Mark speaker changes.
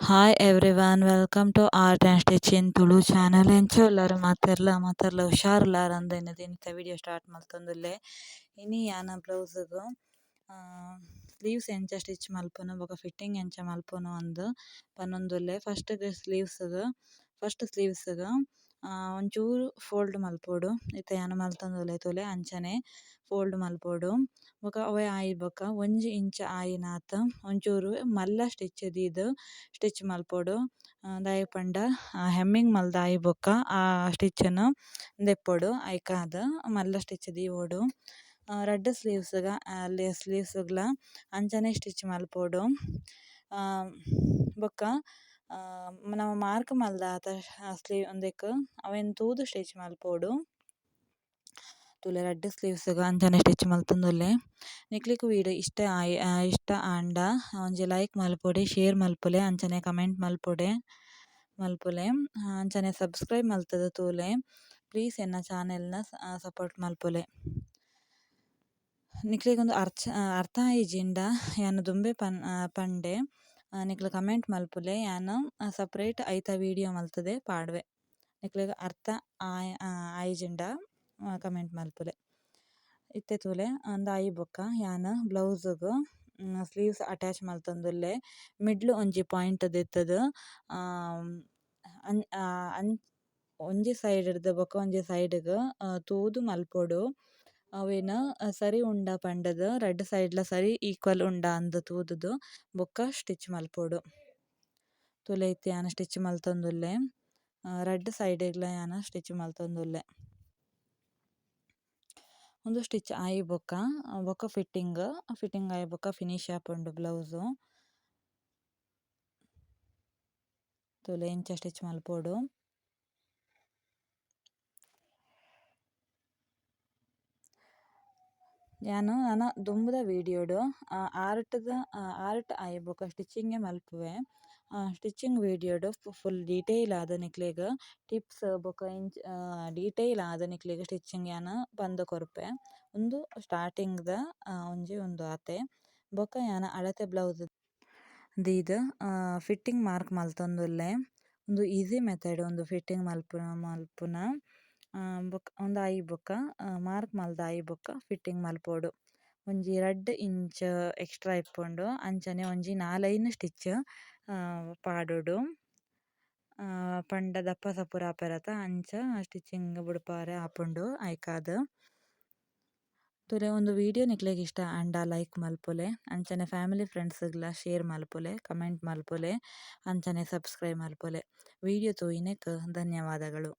Speaker 1: Hi everyone, welcome to art and stitch in Tulu channel. ಎಂಚ ಉಲ್ಲರ್ ಮಾತೆರ್ಲ? ಮಾತೆರ್ಲ ಹುಷಾರುಲ್ಲಾರ್ ಅಂದ್ ಎನ್ನುದು ಇನಿತ ವಿಡಿಯೋ ಸ್ಟಾರ್ಟ್ ಮಲ್ತೊಂದುಲ್ಲೆ. ಇನಿ ಯಾನ ಬ್ಲೌಸ್ ಗು ಸ್ಲೀವ್ಸ್ ಎಂಚ ಸ್ಟಿಚ್ ಮಲ್ಪುನು ಬೊಕ ಫಿಟ್ಟಿಂಗ್ ಎಂಚ ಮಲ್ಪುನು ಅಂದ್ ಪನೊಂದುಲ್ಲೆ. ಫಸ್ಟ್ ಗ್ ಸ್ಲೀವ್ಸ್ ಗ್ ಫಸ್ಟ್ ಸ್ಲೀವ್ಸ್ ಗ್ ಒಂಚೂರು ಫೋಲ್ಡ್ ಮಲ್ಪೊಡು. ಇತ್ತೆ ಯಾನ್ ಮಲ್ತೊಂದುಲ್ಲೆ ತೂಲೆ, ಅಂಚನೆ ಫೋಲ್ಡ್ ಮಲ್ಪೊಡು. ಬೊಕ ಅವೇ ಆಯಿ ಬೊಕ ಒಂಜಿ ಇಂಚ್ ಆಯಿನಾತ್ ಒಂಚೂರು ಮಲ್ಲ ಸ್ಟಿಚ್ ದೀದ್ ಸ್ಟಿಚ್ ಮಲ್ಪೊಡು. ದಾಯೆ ಪಂಡ ಹೆಮ್ಮಿಂಗ್ ಮಲ್ದ್ ಆಯಿ ಬೊಕ ಆ ಸ್ಟಿಚ್ ನ್ ದೆಪ್ಪೊಡು, ಐಕಾದ್ ಮಲ್ಲ ಸ್ಟಿಚ್ ದೀವೊಡು. ರಡ್ಡ್ ಸ್ಲೀವ್ಸ್ ಗ್ ಸ್ಲೀವ್ಸ್ ಗ್ಲಾ ಅಂಚನೆ ಸ್ಟಿಚ್ ಮಲ್ಪೊಡು. ಬೊಕ ನಮ ಮಾರ್ಕ್ ಮಲ್ದಾತ ಸ್ಲೀವ್ ಉಂದೆಕ್ ಅವೆನ್ ತೂದು ಸ್ಟಿಚ್ ಮಲ್ಪೊಡು. ತೂಲೆ, ರಡ್ಡ್ ಸ್ಲೀವ್ಸ್ ಗ್ ಅಂಚನೆ ಸ್ಟಿಚ್ ಮಲ್ತೊಂದುಲ್ಲೆ. ನಿಕ್ಲೆಗ್ ವಿಡಿಯೋ ಇಷ್ಟ ಆಯಿ ಇಷ್ಟ ಆಂಡ ಒಂಜಿ ಲೈಕ್ ಮಲ್ಪೊಡೆ, ಶೇರ್ ಮಲ್ಪುಲೆ, ಅಂಚನೆ ಕಮೆಂಟ್ ಮಲ್ಪೊಡೆ ಮಲ್ಪುಲೆ, ಅಂಚನೆ ಸಬ್ಸ್ಕ್ರೈಬ್ ಮಲ್ತುದು ತೂಲೆ. ಪ್ಲೀಸ್ ಎನ್ನ ಚಾನೆಲ್ ನ್ ಸಪೋರ್ಟ್ ಮಲ್ಪುಲೆ. ನಿಕ್ಲೆಗ್ ಉಂದು ಅರ್ಚ ಅರ್ಥ ಆಯಿಜಿಂಡ ಯಾನ್ ದುಂಬೆ ಪನ್ ಪಂಡೆ, ನಿಕ್ಲು ಕಮೆಂಟ್ ಮಲ್ಪುಲೆ, ಯಾನ್ ಸಪರೇಟ್ ಐತ ವಿಡಿಯೋ ಮಲ್ತುದೆ ಪಾಡುವೆ. ನಿಕ್ಲೆಗ್ ಅರ್ಥ ಆಯಿಜಿಂಡ ಕಮೆಂಟ್ ಮಲ್ಪುಲೆ. ಇತ್ತೆ ತೂಲೆ, ಅಂದ್ ಆಯಿ ಬೊಕ್ಕ ಯಾನ್ ಬ್ಲೌಸ್ ಗ್ ಸ್ಲೀವ್ಸ್ ಅಟ್ಯಾಚ್ ಮಲ್ತೊಂದುಲ್ಲೆ. ಮಿಡ್ಲ್ ಒಂಜಿ ಪಾಯಿಂಟ್ ದೆತ್ತುದು ಒಂಜಿ ಸೈಡ್ ಡ್ದ್ ಬೊಕ ಒಂಜಿ ಸೈಡ್ ಗ್ ತೂದು ಮಲ್ಪೊಡು. ಅವೆನ್ ಸರಿ ಉಂಡ ಪಂಡುದು, ರಡ್ಡ್ ಸೈಡ್ ಲ ಸರಿ ಈಕ್ವಲ್ ಉಂಡ ಅಂದ್ ತೂದುದು ಬೊಕ ಸ್ಟಿಚ್ ಮಲ್ಪೊಡು. ತೂಲೆ, ಇತ್ತೆ ಯಾನ್ ಸ್ಟಿಚ್ ಮಲ್ತೊಂದುಲ್ಲೆ. ರಡ್ಡ್ ಸೈಡ್ ಗ್ಲ ಯಾನ್ ಸ್ಟಿಚ್ ಮಲ್ತೊಂದುಲ್ಲೆ. ಉಂದು ಸ್ಟಿಚ್ ಆಯಿ ಬೊಕ ಬೊಕ ಫಿಟ್ಟಿಂಗ್ ಫಿಟ್ಟಿಂಗ್ ಆಯಿ ಬೊಕ ಫಿನಿಶ್ ಆಪುಂಡು ಬ್ಲೌಸ್. ತೂಲೆ, ಇಂಚ ಸ್ಟಿಚ್ ಮಲ್ಪೊಡು. ಯಾನ್ ನನ ದುಂಬುದ ವಿಡಿಯೋಡು ಆರ್ಟ್ ದ ಆರ್ಟ್ ಆಯಿ ಬೊಕ ಸ್ಟಿಚಿಂಗ್ ಮಲ್ಪುವೆ. ಸ್ಟಿಚಿಂಗ್ ವಿಡಿಯೋಡು ಫುಲ್ ಡೀಟೇಲ್ ಆದ್ ನಿಕ್ಲೆಗ್ ಟಿಪ್ಸ್ ಬೊಕ ಇಂಚ ಡೀಟೇಲ್ ಆದ್ ನಿಕ್ಲೆಗ್ ಸ್ಟಿಚಿಂಗ್ ಯಾನ್ ಪಂದ್ ಕೊರ್ಪೆ. ಉಂದು ಸ್ಟಾರ್ಟಿಂಗ್ ದ ಒಂಜಿ ಉಂದು ಆತೆ. ಬೊಕ ಯಾನ್ ಅಳತೆ ಬ್ಲೌಸ್ ದೀದ್ ಫಿಟ್ಟಿಂಗ್ ಮಾರ್ಕ್ ಮಲ್ತೊಂದುಲ್ಲೆ. ಉಂದು ಈಸಿ ಮೆಥಡ್ ಉಂದು ಫಿಟ್ಟಿಂಗ್ ಮಲ್ಪುನ ಮಲ್ಪುನ. ಬೊಕ ಉಂದು ಆಯಿ ಬೊಕ ಮಾರ್ಕ್ ಮಲ್ದ್ ಆಯಿ ಬೊಕ ಫಿಟ್ಟಿಂಗ್ ಮಲ್ಪೊಡು. ಒಂಜಿ 2 ಇಂಚ್ ಎಕ್ಸ್ಟ್ರಾ ಇಪ್ಪುಂಡು, ಅಂಚನೆ ಒಂಜಿ 4-5 ಸ್ಟಿಚ್ ಪಾಡೊಡು. ಪಂಡ ದಪ್ಪ ಸಪುರ ಆಪೆರತ, ಅಂಚ ಸ್ಟಿಚಿಂಗ್ ಬುಡ್ಪಾರೆ ಆಪುಂಡು ಐಕಾದ್. ತೂಲೆ, ಉಂದು ವಿಡಿಯೋ ನಿಕ್ಲೆಗ್ ಇಷ್ಟ ಆಂಡ ಲೈಕ್ ಮಲ್ಪುಲೆ, ಅಂಚನೆ ಫ್ಯಾಮಿಲಿ ಫ್ರೆಂಡ್ಸ್ ಗ್ಲ ಶೇರ್ ಮಲ್ಪುಲೆ, ಕಮೆಂಟ್ ಮಲ್ಪುಲೆ, ಅಂಚನೆ ಸಬ್ಸ್ಕ್ರೈಬ್ ಮಲ್ಪುಲೆ. ವಿಡಿಯೋ ತೂಯಿನೆಕ್ ಧನ್ಯವಾದಗಳು.